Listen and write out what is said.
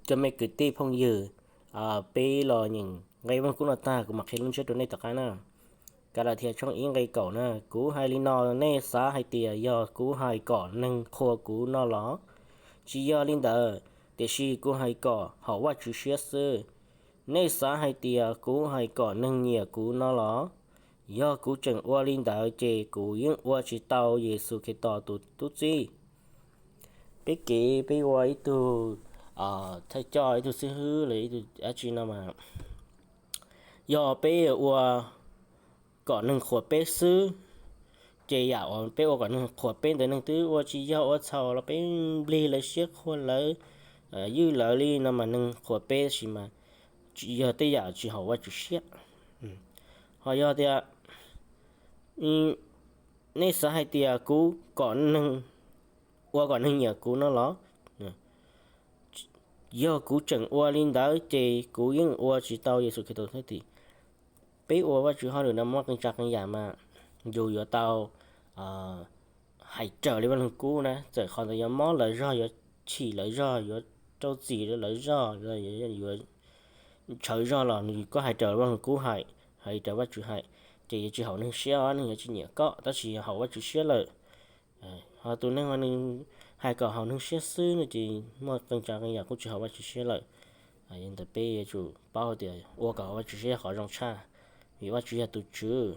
Cov me kwv tij phooj ywg, peb los nyeem nqe Vaj Lug Kub no tag kuv mam qhia lub ntsiab rau nej tom qab na. Kalatias tshooj ib nqe kaum na, kuv hais li no, nej xav hais tias yog kuv hais kom neeg qhuas kuv no los? Tsis yog li ntawd, tiam sis kuv hais kom haum Vajtswv siab xwb. Nej xav hais tias kuv hais kom neeg nyiam kuv no los? Yog kuv tseem ua li ntawd ces kuv yeej ua tsis tau Yexus Khetos tus tub txib. Peb kev peb ua ib tug thawj coj, ib tug xib hwb los ib tug dab tsi no mas, yog peb ua kom neeg qhuas peb xwb, ces yam uas peb ua kom neeg qhuas peb ntawd neeg twb ua tsis yog ua txhaum los peb nplig lawv siab qhuas lawv, ywj lawv li no mas neeg qhuas peb tab sis mas yog tej yam tsis haum Vajtswv siab. Ho yog tias nej xav hais tias kuv kom neeg, ua kom neeg nyiam kuv no los? Yog kuv tseem ua li ntawd ces kuv yeej ua tsis tau Yexus Khetos thwj tim. Peb ua Vajtswv hauj lwm no muaj qee tsav qee yam mas yus yuav tau hais raws li Vaj Lug Kub na, txawm qhov ntawd yuav mob lawv zog, yuav chim lawv zog, yuav rau txim lawv zog, yuav tshawv zog los nws koj hais raws Vaj Lug Kub hais, hais raws Vajtswv hais, ces yuav tsis haum neeg siab, neeg yuav tsis nyiam koj, tab sis yog haum Vajtswv siab lawm. Ho tus neeg uas nws hais kom haum neeg siab xwb no ces muaj qee tsav qee yam kuj tsis haum Vajtswv siab lawm. Yog li ntawd peb yuav tsum paub tias ua kom haum Vajtswv siab yog qhov zoo tshaj, vim Vajtswv yog tus Tswv.